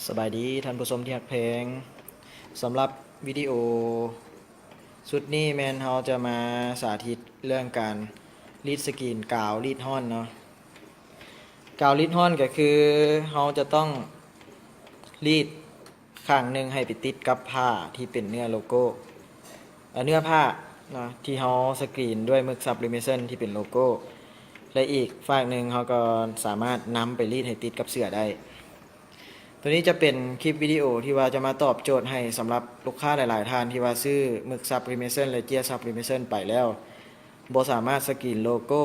ສະບາຍດີທ່ານຜູ້ຊົມທີ່ຮັກແພງ. ສຳລັບວິດີໂອຊຸດນີ້ແມ່ນເຮົາຈະມາສາທິດເລື່ອງການລີດສະກຣີນກາວລີດຮ້ອນເນາະ. ກາວລີດຮ້ອນກໍຄືເຮົາຈະຕ້ອງລີດຂ້າງໜຶ່ງໃຫ້ໄປຕິດກັບຜ້າທີ່ເປັນເນື້ອໂລໂກ້ ເອີ ເນື້ອຜ້າເນາະ ທີ່ເຮົາສະກຣີນດ້ວຍໝຶກຊັບລິເມເຊິນທີ່ເປັນໂລໂກ້ ແລະ ອີກຟາກໜຶ່ງເຮົາກໍສາມາດນຳໄປລີດໃຫ້ຕິດກັບເສື້ອໄດ້. ໂຕນີ້ຈະເປັນຄລິບວິດີໂອທີ່ວ່າຈະມາຕອບໂຈດໃຫ້ສຳລັບລູກຄ້າຫຼາຍໆທ່ານທີ່ວ່າຊື້ໝຶກຊັບລິເມເຊິນ ແລະ ເຈ້ຍຊັບລິເມເຊິນໄປແລ້ວ ບໍ່ສາມາດສະກຣີນໂລໂກ້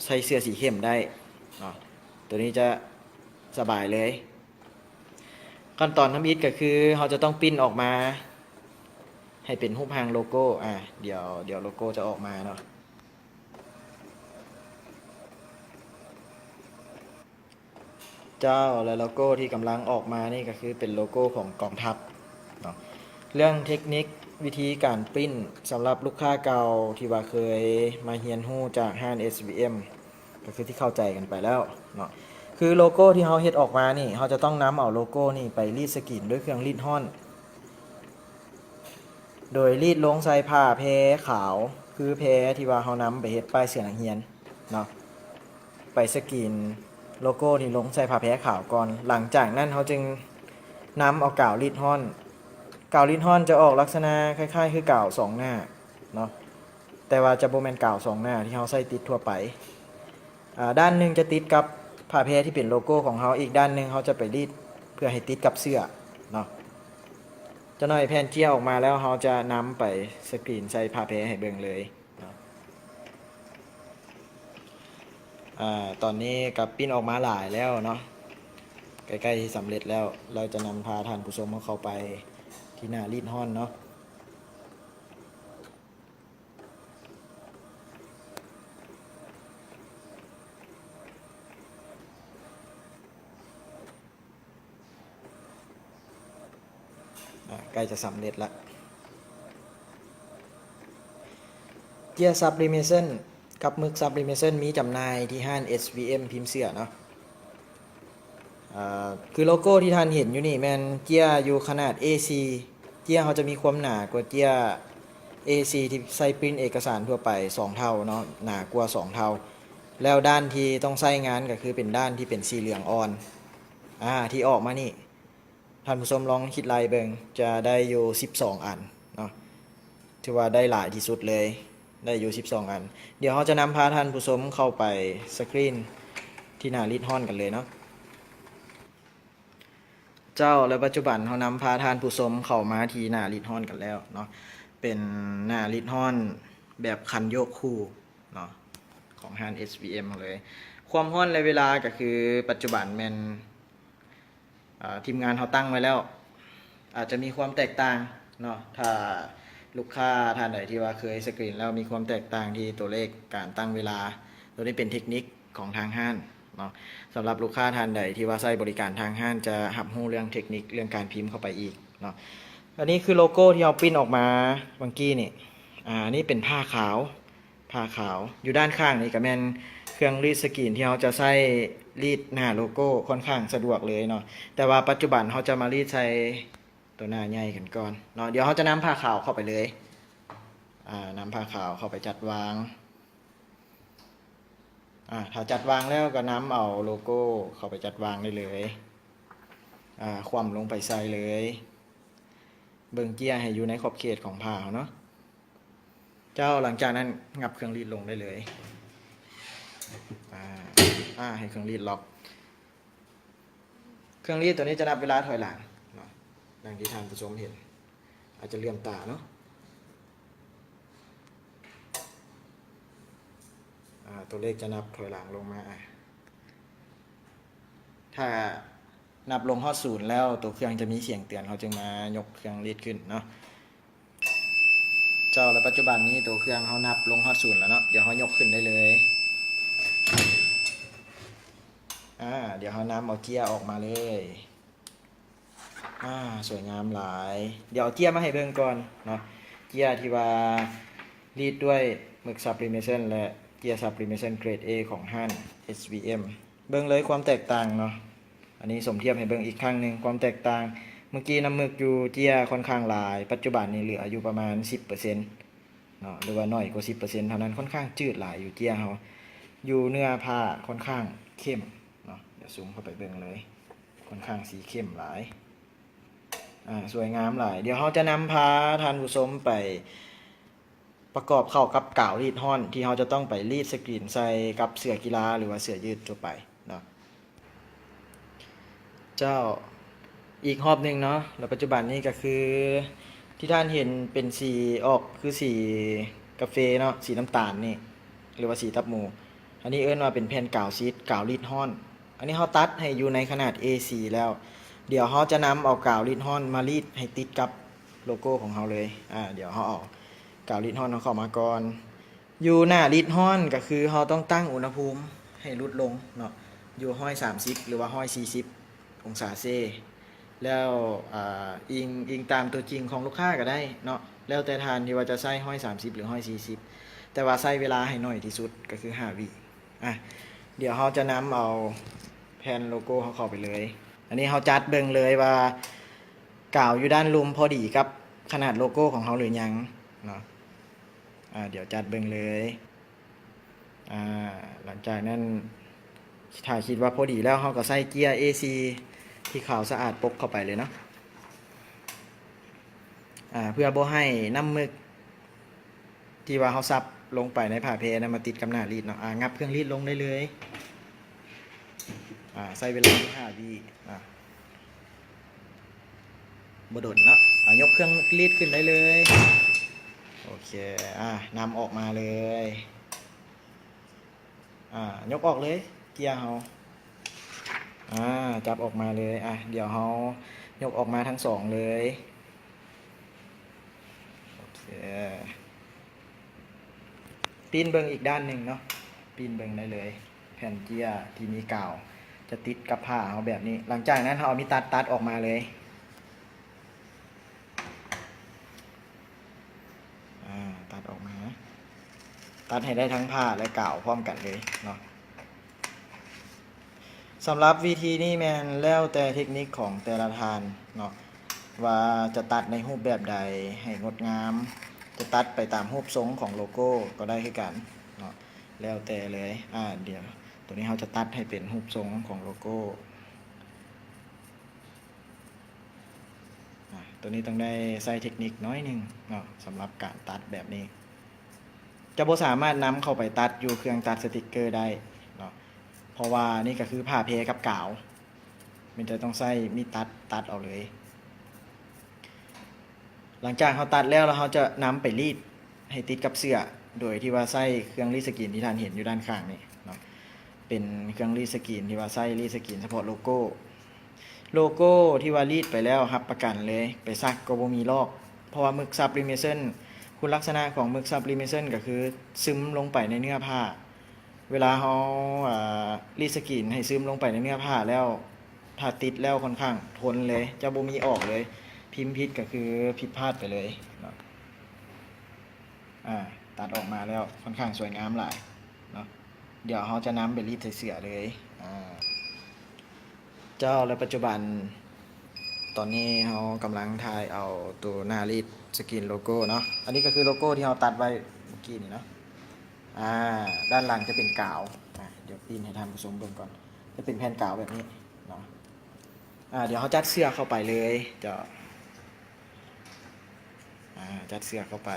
ໃສ່ເສື້ອສີເຂັ້ມໄດ້ເນາະ. ໂຕນີ້ຈະສະບາຍເລີຍ. ຂັ້ນຕອນທຳອິດກໍຄືເຮົາຈະຕ້ອງປຣິ້ນອອກມາໃຫ້ເປັນຮູບຮ່າງໂລໂກ້. ອາ ດຽວ ດຽວໂລໂກ້ຈະອອກມາເນາະ. ເຈົ້າ ແລະ ໂລໂກ້ທີ່ກຳລັງອອກມານີ້ກໍຄືເປັນໂລໂກ້ຂອງກອງທັບເນາະ. ເລື່ອງເທັກນິກວິທີການປຣິ້ນສຳລັບລູກຄ້າເກົ່າທີ່ວ່າເຄີຍມາຮຽນຮູ້ຈາກຮ້ານ ເອສວີເອັມ ກໍຄືທີ່ເຂົ້າໃຈກັນໄປແລ້ວເນາະ. ຄືໂລໂກ້ທີ່ເຮົາເຮັດອອກມານີ້ ເຮົາຈະຕ້ອງນຳເອົາໂລໂກ້ນີ້ໄປລີດສະກຣີນດ້ວຍເຄື່ອງລີດຮ້ອນ ໂດຍລີດລົງໃສ່ຜ້າແພຂາວ ຄືແພທີ່ວ່າເຮົານຳໄປເຮັດປ້າຍເສື້ອນັກຮຽນເນາະ ໄປສະກຣີນໂລໂກ້ນີ້ລົງໃສ່ຜ້າແພຂາວກ່ອນ. ຫຼັງຈາກນັ້ນເຮົາຈຶ່ງນຳເອົາກາວລີດຮ້ອນ. ກາວລີດຮ້ອນຈະອອກລັກສະນະຄ້າຍໆຄືກາວສອງໜ້າເນາະ ແຕ່ວ່າຈະບໍ່ແມ່ນກາວສອງໜ້າທີ່ເຮົາໃຊ້ຕິດທົ່ວໄປ. ອາ ດ້ານໜຶ່ງຈະຕິດກັບຜ້າແພທີ່ເປັນໂລໂກ້ຂອງເຮົາ, ອີກດ້ານໜຶ່ງເຮົາຈະໄປລີດເພື່ອໃຫ້ຕິດກັບເສື້ອເນາະ. ຈັກໜ້ອຍແຜ່ນເຈ້ຍອອກມາແລ້ວ ເຮົາຈະນຳໄປສະກຣີນໃສ່ຜ້າແພໃຫ້ເບິ່ງເລີຍເນາະ. ອາ ຕອນນີ້ກໍປຣິ້ນອອກມາຫຼາຍແລ້ວເນາະ, ໃກ້ໆຊິສຳເລັດແລ້ວ. ເຮົາຈະນຳພາທ່ານຜູ້ຊົມເຮົາເຂົ້າໄປທີ່ໜ້າລີດຮ້ອນເນາະ. ອາ ໃກ້ຈະສຳເລັດລະ. ເຈ້ຍຊັບລິເມເຊິນ ກັບໝຶກຊັບລິເມເຊິນ ມີຈຳໜ່າຍທີ່ຮ້ານ ເອສວີເອັມ ພິມເສື້ອເນາະ. ອາ ຄືໂລໂກ້ທີ່ທ່ານເຫັນຢູ່ນີ້ແມ່ນເຈ້ຍຢູ່ຂະໜາດ ເອສີ່ ເຈ້ຍເຮົາຈະມີຄວາມໜາກວ່າເຈ້ຍ ເອສີ່ ທີ່ໃຊ້ປຣິ້ນເອກະສານທົ່ວໄປສອງເທົ່າເນາະ, ໜາກວ່າສອງເທົ່າ. ແລ້ວດ້ານທີ່ຕ້ອງໃຊ້ງານກໍຄືເປັນດ້ານທີ່ເປັນສີເຫຼືອງອ່ອນ ອາ ທີ່ອອກມານີ້. ທ່ານຜູ້ຊົມລອງຄິດໄລ່ເບິ່ງ ຈະໄດ້ຢູ່ສິບສອງອັນເນາະ, ຖືວ່າໄດ້ຫຼາຍທີ່ສຸດເລີຍ, ໄດ້ຢູ່ສິບສອງອັນ. ດຽວເຮົາຈະນຳພາທ່ານຜູ້ຊົມເຂົ້າໄປສະກຣີນທີ່ໜ້າລີດຮ້ອນກັນເລີຍເນາະ. ເຈົ້າ ແລະ ປັດຈຸບັນເຮົານຳພາທ່ານຜູ້ຊົມເຂົ້າມາທີ່ໜ້າລີດຮ້ອນກັນແລ້ວເນາະ, ເປັນໜ້າລີດຮ້ອນແບບຄັນໂຍກຄູ່ເນາະ ຂອງຮ້ານ ເອສວີເອັມ ເຮົາເລີຍ. ຄວາມຮ້ອນ ແລະ ເວລາກໍຄືປັດຈຸບັນແມ່ນ ອາ ທີມງານເຮົາຕັ້ງໄວ້ແລ້ວ ອາດຈະມີຄວາມແຕກຕ່າງເນາະ. ຖ້າລູກຄ້າທ່ານໃດທີ່ວ່າເຄີຍສະກຣີນແລ້ວ ມີຄວາມແຕກຕ່າງທີ່ຕົວເລກການຕັ້ງເວລາ, ຕົວນີ້ເປັນເທັກນິກຂອງທາງຮ້ານເນາະ. ສຳລັບລູກຄ້າທ່ານໃດທີ່ວ່າໃຊ້ບໍລິການທາງຮ້ານ ຈະຮັບຮູ້ເລື່ອງເທັກນິກເລື່ອງການພິມເຂົ້າໄປອີກເນາະ. ອັນນີ້ຄືໂລໂກ້ທີ່ເຮົາປຣິ້ນອອກມາເມື່ອກີ້ນີ້. ອາ ອັນນີ້ເປັນຜ້າຂາວ ຜ້າຂາວ. ຢູ່ດ້ານຂ້າງນີ້ກໍແມ່ນເຄື່ອງລີດສະກຣີນທີ່ເຮົາຈະໃຊ້ລີດໜ້າໂລໂກ້ ຄ່ອນຂ້າງສະດວກເລີຍເນາະ, ແຕ່ວ່າປັດຈຸບັນເຮົາຈະມາລີດໃສ່ຕົວໜ້າໃຫຍ່ກັນກ່ອນເນາະ. ດຽວເຮົາຈະນຳຜ້າຂາວເຂົ້າໄປເລີຍ. ອາ ນຳຜ້າຂາວເຂົ້າໄປຈັດວາງ. ອາ ຖ້າຈັດວາງແລ້ວກໍນຳເອົາໂລໂກ້ເຂົ້າໄປຈັດວາງໄດ້ເລີຍ. ອາ ຂວ້ຳລົງໄປໃສ່ເລີຍ. ເບິ່ງເຈ້ຍໃຫ້ຢູ່ໃນຂອບເຂດຂອງຜ້າເຮົາເນາະ. ເຈົ້າ ຫຼັງຈາກນັ້ນຫຍັບເຄື່ອງລີດລົງໄດ້ເລີຍ. ອາ ອາ ໃຫ້ເຄື່ອງລີດລັອກ. ເຄື່ອງລີດຕົວນີ້ຈະນັບເວລາຖອຍຫຼັງເນາະ, ດັ່ງທີ່ທ່ານຜູ້ຊົມເຫັນ. ອາດຈະເຫຼືອມຕາເນາະ. ອາ ຕົວເລກຈະນັບຖອຍຫຼັງລົງມາ. ອາ ຖ້ານັບລົງຮອດສູນແລ້ວ ຕົວເຄື່ອງຈະມີສຽງເຕືອນ, ເຮົາຈຶ່ງມາຍົກເຄື່ອງລີດຂຶ້ນເນາະ. ເຈົ້າ ແລະ ປັດຈຸບັນນີ້ຕົວເຄື່ອງເຮົານັບລົງຮອດສູນແລ້ວເນາະ, ດຽວເຮົາຍົກຂຶ້ນໄດ້ເລີຍ. ອາ ດຽວເຮົານຳເອົາເຈ້ຍອອກມາເລີຍ. ອາ ສວຍງາມຫຼາຍ. ດຽວເອົາເຈ້ຍມາໃຫ້ເບິ່ງກ່ອນເນາະ, ເຈ້ຍທີ່ວ່າລີດດ້ວຍໝຶກຊັບລິເມເຊິນ ແລະ ເຈ້ຍຊັບລິເມເຊິນເກຣດເອຂອງຮ້ານ ເອສວີເອັມ. ເບິ່ງເລີຍຄວາມແຕກຕ່າງເນາະ. ອັນນີ້ສົມທຽບໃຫ້ເບິ່ງອີກຄັ້ງໜຶ່ງ ຄວາມແຕກຕ່າງ. ເມື່ອກີ້ນ້ຳໝຶກຢູ່ເຈ້ຍຄ່ອນຂ້າງຫຼາຍ, ປັດຈຸບັນນີ້ເຫຼືອຢູ່ປະມານສິບເປີເຊັນເນາະ ຫຼືວ່າໜ້ອຍກວ່າສິບເປີເຊັນເທົ່ານັ້ນ, ຄ່ອນຂ້າງຈືດຫຼາຍຢູ່ເຈ້ຍເຮົາ. ຢູ່ເນື້ອຜ້າຄ່ອນຂ້າງເຂັ້ມເນາະ, ດຽວຊູມເຂົ້າໄປເບິ່ງເລີຍ, ຄ່ອນຂ້າງສີເຂັ້ມຫຼາຍ. ອາ ສວຍງາມຫຼາຍ. ດຽວເຮົາຈະນຳພາທ່ານຜູ້ຊົມໄປປະກອບເຂົ້າກັບກາວລີດຮ້ອນ ທີ່ເຮົາຈະຕ້ອງໄປລີດສະກຣີນໃສ່ກັບເສື້ອກິລາ ຫຼືວ່າເສື້ອຢືດທົ່ວໄປເນາະ. ເຈົ້າ ອີກຮອບໜຶ່ງເນາະ, ແລ້ວປັດຈຸບັນນີ້ກໍຄືທີ່ທ່ານເຫັນເປັນສີອອກຄືສີກາເຟເນາະ, ສີນ້ຳຕານນີ້ ຫຼືວ່າສີຕັບໝູ. ອັນນີ້ເອີ້ນວ່າເປັນແຜ່ນກາວຊີດ ກາວລີດຮ້ອນ. ອັນນີ້ເຮົາຕັດໃຫ້ຢູ່ໃນຂະໜາດເອສີ່ແລ້ວ. ດຽວເຮົາຈະນຳເອົາກາວລີດຮ້ອນມາລີດໃຫ້ຕິດກັບໂລໂກ້ຂອງເຮົາເລີຍ. ອາ ດຽວເຮົາເອົາກາວລີດຮ້ອນເຮົາເຂົ້າມາກ່ອນ. ຢູ່ໜ້າລີດຮ້ອນກໍຄືເຮົາຕ້ອງຕັ້ງອຸນຫະພູມໃຫ້ຫຼຸດລົງເນາະ, ຢູ່ຮ້ອຍສາມສິບ ຫຼືວ່າຮ້ອຍສີ່ສິບອົງສາເຊ. ແລ້ວ ອາ ອີງ ອີງຕາມຕົວຈິງຂອງລູກຄ້າກໍໄດ້ເນາະ, ແລ້ວແຕ່ທ່ານທີ່ວ່າຈະໃຊ້ຮ້ອຍສາມສິບ ຫຼືຮ້ອຍສີ່ສິບ, ແຕ່ວ່າໃຊ້ເວລາໃຫ້ໜ້ອຍທີ່ສຸດກໍຄືຫ້າວິ. ອາ ດຽວເຮົາຈະນຳເອົາແຜ່ນໂລໂກ້ເຮົາເຂົ້າໄປເລີຍ. ອັນນີ້ເຮົາຈັດເບິ່ງເລີຍວ່າກາວຢູ່ດ້ານລຸ່ມພໍດີກັບຂະໜາດໂລໂກ້ຂອງເຮົາຫຼືຍັງເນາະ. ອາ ດຽວຈັດເບິ່ງເລີຍ. ອາ ຫຼັງຈາກນັ້ນ ຖ້າຄິດວ່າພໍດີແລ້ວ ເຮົາກໍໃສ່ເຈ້ຍເອສີ່ທີ່ຂາວສະອາດປົກເຂົ້າໄປເລີຍເນາະ. ອາ ເພື່ອບໍ່ໃຫ້ນ້ຳໝຶກທີ່ວ່າເຮົາສັບລົງໄປໃນຜ້າແພນັ້ນມາຕິດກັບໜ້າລີດເນາະ. ອາ ຫງັບເຄື່ອງລີດລົງໄດ້ເລີຍ. ອາ ໃຊ້ເວລາຢູ່ຫ້າວິ. ອາ ບໍ່ດົນເນາະ. ອາ ຍົກເຄື່ອງລີດຂຶ້ນໄດ້ເລີຍ. ໂອເຄ. ອາ ນຳອອກມາເລີຍ. ອາ ຍົກອອກເລີຍເຈ້ຍເຮົາ. ອາ ຈັບອອກມາເລີຍ. ອາ ດຽວເຮົາຍົກອອກມາທັງສອງເລີຍ. ໂອເຄ. ປີ້ນເບິ່ງອີກດ້ານໜຶ່ງເນາະ, ປີ້ນເບິ່ງໄດ້ເລີຍ. ແຜ່ນເຈ້ຍທີ່ມີກາວຈະຕິດກັບຜ້າເຮົາແບບນີ້. ຫຼັງຈາກນັ້ນເຮົາເອົາມີດຕັດຕັດອອກມາເລີຍ. ອາ ຕັດອອກມາ, ຕັດໃຫ້ໄດ້ທັງຜ້າ ແລະ ກາວພ້ອມກັນເລີຍເນາະ. ສຳລັບວິທີນີ້ແມ່ນແລ້ວແຕ່ເທັກນິກຂອງແຕ່ລະທ່ານເນາະ ວ່າຈະຕັດໃນຮູບແບບໃດໃຫ້ງົດງາມ, ຈະຕັດໄປຕາມຮູບຊົງຂອງໂລໂກ້ກໍໄດ້ຄືກັນເນາະ, ແລ້ວແຕ່ເລີຍ. ອາ ດຽວໂຕນີ້ເຮົາຈະຕັດໃຫ້ເປັນຮູບຊົງຂອງໂລໂກ້. ອາ ໂຕນີ້ຕ້ອງໄດ້ໃຊ້ເທັກນິກໜ້ອຍໜຶ່ງເນາະ ສຳລັບການຕັດແບບນີ້. ຈະບໍ່ສາມາດນຳເຂົ້າໄປຕັດຢູ່ເຄື່ອງຕັດສະຕິກເກີໄດ້ເນາະ ເພາະວ່ານີ້ກໍຄືຜ້າແພກັບກາວ, ມີແຕ່ຕ້ອງໃຊ້ມີດຕັດ ຕັດເອົາເລີຍ. ຫຼັງຈາກເຮົາຕັດແລ້ວ ແລ້ວເຮົາຈະນຳໄປລີດໃຫ້ຕິດກັບເສື້ອ ໂດຍທີ່ວ່າໃຊ້ເຄື່ອງລີດສະກຣີນທີ່ທ່ານເຫັນຢູ່ດ້ານຂ້າງນີ້ເນາະ, ເປັນເຄື່ອງລີດສະກຣີນທີ່ວ່າໃຊ້ລີດສະກຣີນສະເພາະໂລໂກ້. ໂລໂກ້ທີ່ວ່າລີດໄປແລ້ວ ຮັບປະກັນເລີຍ ໄປຊັກກໍບໍ່ມີລອກ, ເພາະວ່າໝຶກຊັບລິເມເຊິນ ຄຸນລັກສະນະຂອງໝຶກຊັບລິເມເຊິນກໍຄືຊຶມລົງໄປໃນເນື້ອຜ້າ. ເວລາເຮົາ ເອີ ລີດສະກຣີນໃຫ້ຊຶມລົງໄປໃນເນື້ອຜ້າແລ້ວ ຖ້າຕິດແລ້ວຄ່ອນຂ້າງທົນເລີຍ ຈະບໍ່ມີອອກເລີຍ, ພິມຜິດກໍຄືຜິດພາດໄປເລີຍເນາະ. ອາ ຕັດອອກມາແລ້ວ ຄ່ອນຂ້າງສວຍງາມຫຼາຍເນາະ. ດຽວເຮົາຈະນຳໄປລີດໃສ່ເສື້ອເລີຍ. ອາ ເຈົ້າ ແລະ ປັດຈຸບັນຕອນນີ້ເຮົາກຳລັງຖ່າຍເອົາໂຕໜ້າລີດສະກຣີນໂລໂກ້ເນາະ. ອັນນີ້ກໍຄືໂລໂກ້ທີ່ເຮົາຕັດໄວ້ເມື່ອກີ້ນີ້ເນາະ. ອາ ດ້ານຫຼັງຈະເປັນກາວ. ອາ ດຽວປີ້ນໃຫ້ທ່ານຜູ້ຊົມເບິ່ງກ່ອນ. ຈະເປັນແຜ່ນກາວແບບນີ້ເນາະ. ອາ ດຽວເຮົາຈັດເສື້ອເຂົ້າໄປເລີຍເຈົ້າ. ອາ ຈັດເສື້ອເຂົ້າໄປ.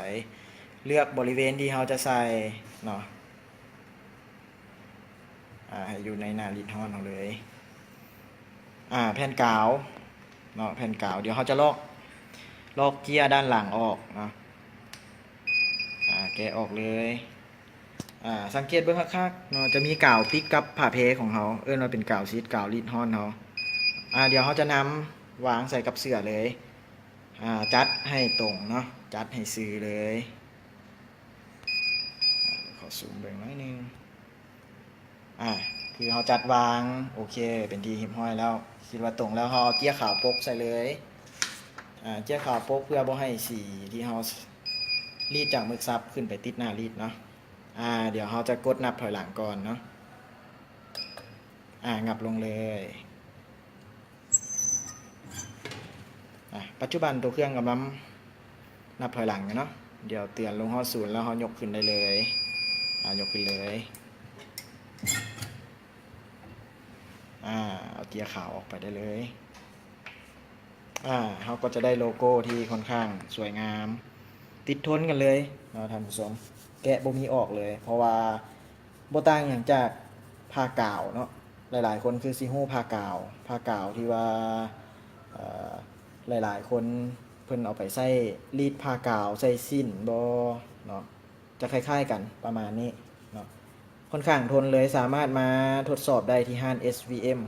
ເລືອກບໍລິເວນທີ່ເຮົາຈະໃສ່ເນາະ. ອາ ໃຫ້ຢູ່ໃນໜ້າລີດຮ້ອນເຮົາເລີຍ. ອາ ແຜ່ນກາວເນາະ, ແຜ່ນກາວ. ດຽວເຮົາຈະລອກ ລອກເຈ້ຍດ້ານຫຼັງອອກເນາະ. ອາ ແກະອອກເລີຍ. ອາ ສັງເກດເບິ່ງຄັກໆເນາະ, ຈະມີກາວຕິດກັບຜ້າແພຂອງເຮົາ, ເອີ້ນວ່າເປັນກາວຊີດ, ກາວລີດຮ້ອນເຮົາ. ອາ ດຽວເຮົາຈະນຳວາງໃສ່ກັບເສື້ອເລີຍ. ອາ ຈັດໃຫ້ຕົງເນາະ, ຈັດໃຫ້ຊື່ເລີຍ. ອາ ຂໍຊູມເບິ່ງໜ້ອຍໜຶ່ງ. ອາ ຄືເຮົາຈັດວາງ ໂອເຄ ເປັນທີ່ຮຽບຮ້ອຍແລ້ວ, ຄິດວ່າຕົງແລ້ວ ເຮົາເອົາເຈ້ຍຂາວປົກໃສ່ເລີຍ. ອາ ເຈ້ຍຂາວປົກເພື່ອບໍ່ໃຫ້ສີທີ່ເຮົາ ສ- ລີດຈາກໝຶກສັບຂຶ້ນໄປຕິດໜ້າລີດເນາະ. ອາ ດຽວເຮົາຈະກົດນັບຖອຍຫຼັງກ່ອນເນາະ. ອາ ຫງັບລົງເລີຍ. ປັດຈຸບັນໂຕເຄື່ອງກຳລັງນັບຖອຍຫຼັງຢູ່ເນາະ. ດຽວເຕືອນລົງຮອດສູນແລ້ວເຮົາຍົກຂຶ້ນໄດ້ເລີຍ. ອາ ຍົກຂຶ້ນເລີຍ. ອາ ເອົາເຈ້ຍຂາວອອກໄປໄດ້ເລີຍ. ອາ ເຮົາກໍຈະໄດ້ໂລໂກ້ທີ່ຄ່ອນຂ້າງສວຍງາມ ຕິດທົນກັນເລີຍເນາະທ່ານຜູ້ຊົມ. ແກະບໍ່ມີອອກເລີຍ ເພາະວ່າບໍ່ຕ່າງຫຍັງຈາກຜ້າກາວເນາະ. ຫຼາຍໆຄົນຄືຊິຮູ້ຜ້າກາວ, ຜ້າກາວທີ່ວ່າ ເອີ ຫຼາຍໆຄົນເພິ່ນເອົາໄປໃຊ້ລີດຜ້າກາວ ໃສ່ສິ້ນບໍເນາະ. ຈະຄ້າຍໆກັນປະມານນີ້ເນາະ. ຄ່ອນຂ້າງທົນເລີຍ, ສາມາດມາທົດສອບໄດ້ທີ່ຮ້ານ ເອສວີເອັມ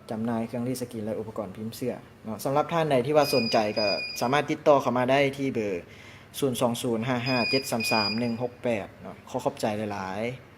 ຈຳໜ່າຍເຄື່ອງລີດສະກຣີນ ແລະ ອຸປະກອນພິມເສື້ອເນາະ. ສຳລັບທ່ານໃດທີ່ວ່າສົນໃຈ ກໍສາມາດຕິດຕໍ່ເຂົ້າມາໄດ້ທີ່ເບີ ສູນສອງສູນຫ້າຫ້າເຈັດສາມສາມໜຶ່ງຫົກແປດ ເນາະ. ຂໍຂອບໃຈຫຼາຍໆ.